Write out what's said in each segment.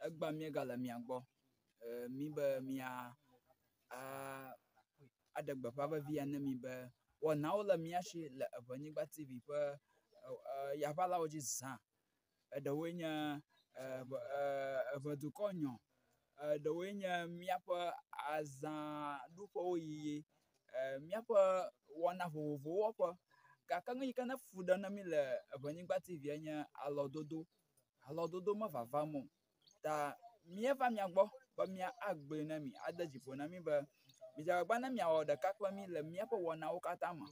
Egbea míegale mia gbɔ. Míbe mía aɖe gbeƒã vevi ya ne mi be wɔnawo le mía si le Eŋenyigba TV ƒe yaʋalawo dzi zã. Eɖewoe nye Eŋedukɔ nyɔ, eɖewoe nye míaƒe azãɖuƒewo yiyi, míaƒe wɔna vovovowo wɔƒe. Gake nu yi ke ne fu ɖe na mí le Eŋenyigba TV nye alɔdodo. Alɔdodo mevavam o. Ta míeva mia gbɔ be míagblɔe na mi, ade dzi ƒo na mi be midze agbagba ne miawɔ ɖeka kple mí le míaƒe wɔnawo katã me.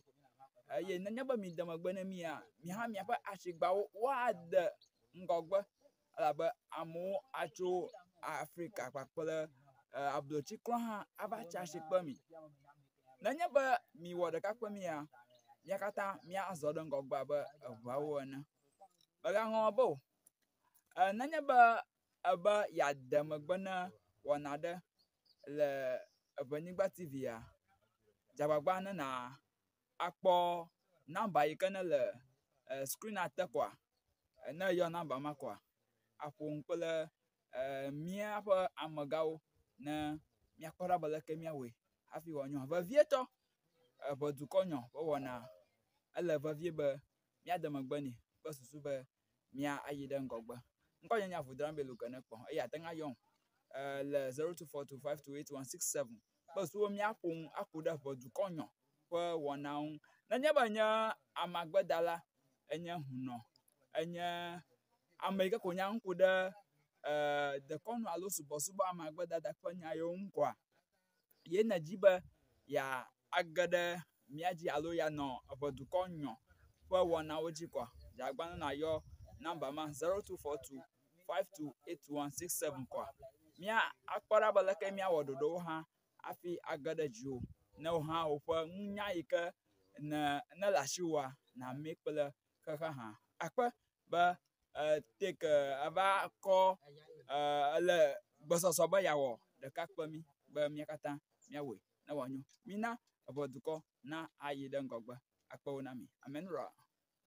Eye nenye be mide megbe na mía, mi hã miaƒe asigbawo woade ŋgɔgbe elabe amewo atso Afrika kpakple ablotsi kura hã ava tsi asi kple mi. Nenye be miwɔ ɖeka kple mía, mía katã míazɔ ɖe ŋgɔgbe abe eŋuawo ene. Mègaŋlɔ be o. Nenye be ebe yeade megbe na wɔna aɖe le Eŋenyigba TV-a, dze agbagba ne nàkpɔ nɔmba yi ke nele skrinia te koa, ne eyɔ nɔmba ma koa, aƒo nu kple míaƒe amegãwo ne míakpɔ ɖa be leke míawɔe hafi wòanyo. Vevietɔ, Eŋedukɔ nyɔ ƒe wɔna, ele vevie be míade megbe nɛ kple susu be míayi ɖe ŋgɔgbe. Ŋkɔnye nye Avudrambelu Genekpɔ eye àte ŋu ayɔm le 0242528167 kple susu be míaƒo nu aku ɖe ʋedukɔ nyɔ ƒe wɔnawo ŋu. Nenye be ènye amagbedala, ènye hunɔ, ènye ame yi ke ko nya nu ku ɖe dekɔnu alo subɔsubɔ amagbedada ƒe nya yiwo ŋu koa, ye nèdi be yeage ɖe mía dzi alo yeanɔ eʋedukɔ nyɔ ƒe wɔnawo dzi koa, dze agbagba ne nàyɔ nɔmba ma 0242 528167 koa, mía akpɔ ɖa be leke míawɔ ɖoɖowo hã hafi age ɖe dziwò ne wò hã woƒe nunya yi ke ne ne le asiwòa nàmee kple xexe hã. Akpe be take eva kɔ ele gbesɔsɔ be yeawɔ ɖeka kple mí be mía katã míawɔe ne wòanyo. Mina eʋedukɔ na ayi ɖe ŋgɔgbe. Akpewo na mi. Amen ra.